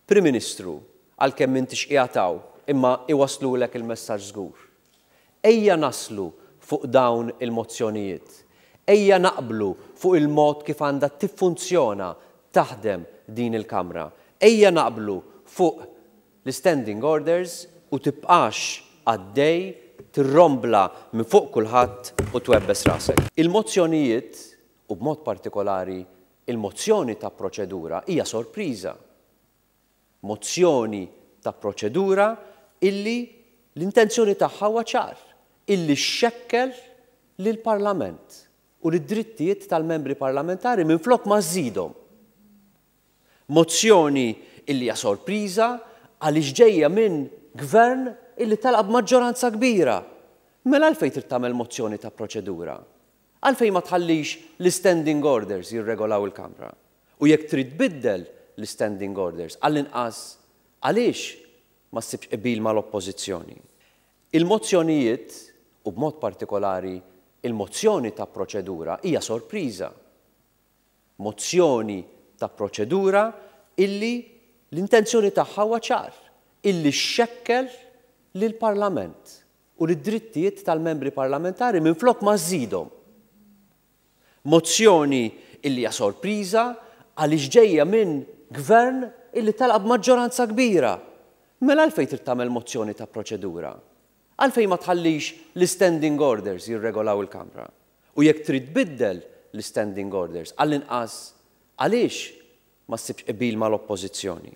Prim Ministru, għalkemm m'intix qiegħed hawn, imma iwasslulek il-messaġġ żgur. Ejja naslu fuq dawn il-mozzjonijiet. Ejja naqblu fuq il-mod kif għandha tiffunzjona, taħdem din il-Kamra. Ejja naqblu fuq l-istanding orders u tibqax għaddej tirrombla minn fuq kulħadd u twebbes rasek. Il-mozzjonijiet, u b'mod partikolari il-mozzjoni ta' proċedura, hija sorpriża. Mozzjoni ta' proċedura illi l-intenzjoni tagħha huwa ċar, illi xxekkel lill-Parlament u lid-drittijiet tal-membri parlamentari minflok ma żżidhom. Mozzjoni illi hija sorpriża għaliex ġejja minn Gvern illi telaq b'maġġoranza kbira. Mela għalfejn trid tagħmel mozzjoni ta' proċedura? Għalfejn ma tħallix l-istanding orders jirregolaw il-Kamra? U jekk trid tbiddel l-istanding orders, għall-inqas għaliex ma ssibx qbil mal-Oppożizzjoni? Il-mozzjonijiet, u b'mod partikolari il-mozzjoni ta' proċedura, hija sorpriża. Mozzjoni ta' proċedura illi l-intenzjoni tagħha huwa ċar, illi xxekkel lill-Parlament u lid-drittijiet tal-membri parlamentari minflok ma żżidhom. Mozzjoni illi hija sorpriża għaliex ġejja minn Gvern illi telaq b'maġġoranza kbira. Mela għalfejn trid tagħmel mozzjoni ta' proċedura? Għalfejn ma tħallix l-istanding orders jirregolaw il-Kamra? U jekk trid tbiddel l-istanding orders, għall-inqas għaliex ma ssibx qbil mal-Oppożizzjoni?